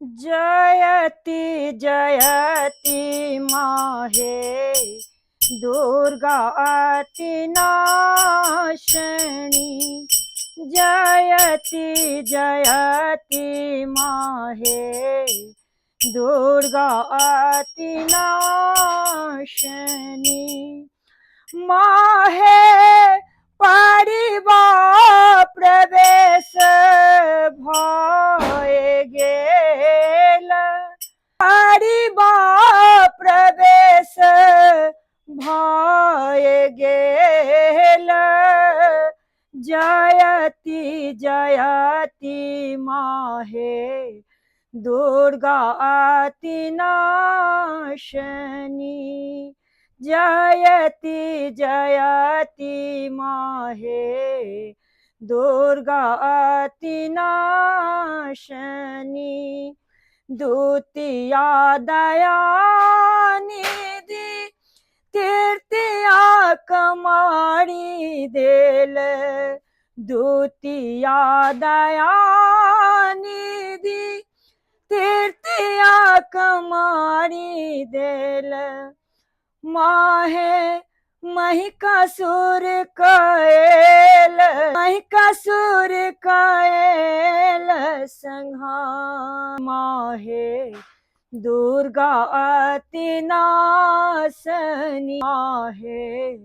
जयति जयति माहे दुर्गा अति नाशनी। जयति जयति माहे दुर्गा अति नाशनी। माहे परिवा प्रवेश भए गेल। परिवा प्रवेश भए गेल। जयति जयति माहे दुर्गा अति नाशनी। जयति जयति माहे दुर्गा अति नाशनी। द्वितीया दया निधि तृतीया कमारी देल। द्वितीया दया निधि तृतीया कमारी देल। माहे महिषासुर कयल महिषासुर कयल संहार। माहे दुर्गा अति नाशनी। माहे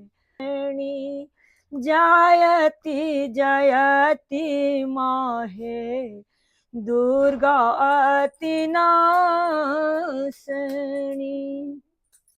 जयति जयति माहे दुर्गा अति नाशनी।